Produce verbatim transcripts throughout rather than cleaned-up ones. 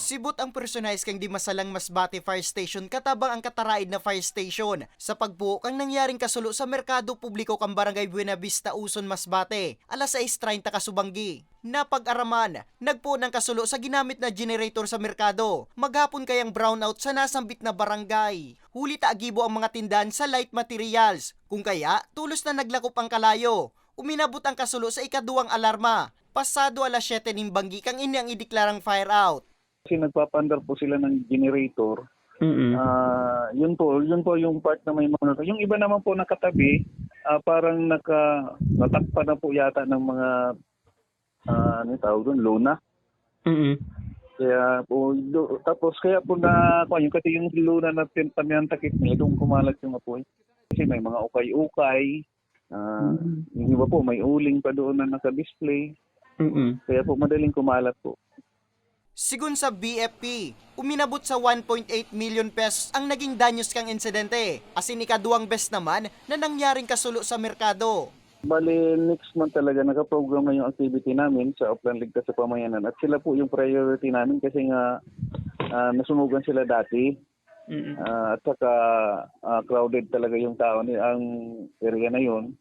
Sibot ang personahe kan Dimasalang Masbate Fire Station katabang ang kataraid na fire station sa pagpuho kan nangyaring kasulo sa merkado publiko kan Barangay Buenavista, Uson, Masbate, alas sais treinta kasubanggi. Napag-araman, nagpuon ang kasulo sa ginamit na generator sa merkado. Maghapon kayang brownout sa nasambit na barangay. Huli ta agibo ang mga tindahan sa light materials. Kung kaya, tulos na naglakop ang kalayo. Uminabot ang kasulo sa ikaduwang alarma. Pasado alas siyete nin banggi kan ini ang ideklarang fire out. Kasi nagpapaandar po sila ng generator. Mm. Ah, yun po, yun po yung part na may mga, yung iba naman po nakatabi, ah, parang naka, natakpan na po yata ng mga, ah, ano yung tawag doon, luna. Mm. Kaya po, do, tapos kaya po na, kung yung kasi yung luna na pin- pamiyantakip nila, doon kumalat yung apoy. Kasi may mga ukay-ukay, ah, yung iba po, may uling pa doon na naka-display. Mm. Kaya po, madaling kumalat po. Sigon sa B F P, uminabot sa one point eight million pesos ang naging danyos kan insidente, asin ikaduwang bes naman na nangyaring kasulo sa merkado. Bale, next month talaga nakaprogram na yung activity namin sa Oplan Ligtas sa Pamayanan. At sila po yung priority namin kasi nga ah, nasunugan sila dati. Mm. Ah, at saka ah, crowded talaga yung tao ni ang area na yun.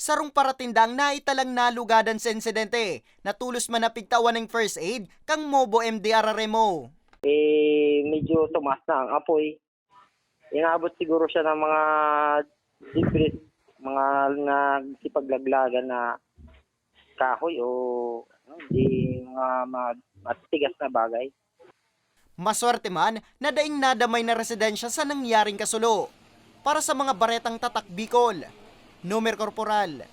Sarong paratindang naitalang nalugadan sa insidente, na tulos man napigtawan ning first aid kan Mobo M D R R M O. Eh, medyo tumaas na ang apoy. Inabot siguro siya ng mga debris, mga nagsipaglaglagan na kahoy o ano, di mga, mga matigas na bagay. Maswerte man na daing nadamay na residensya sa nangyaring kasulo. Para sa mga baretang Tatak Bicol, Nomer Corporal,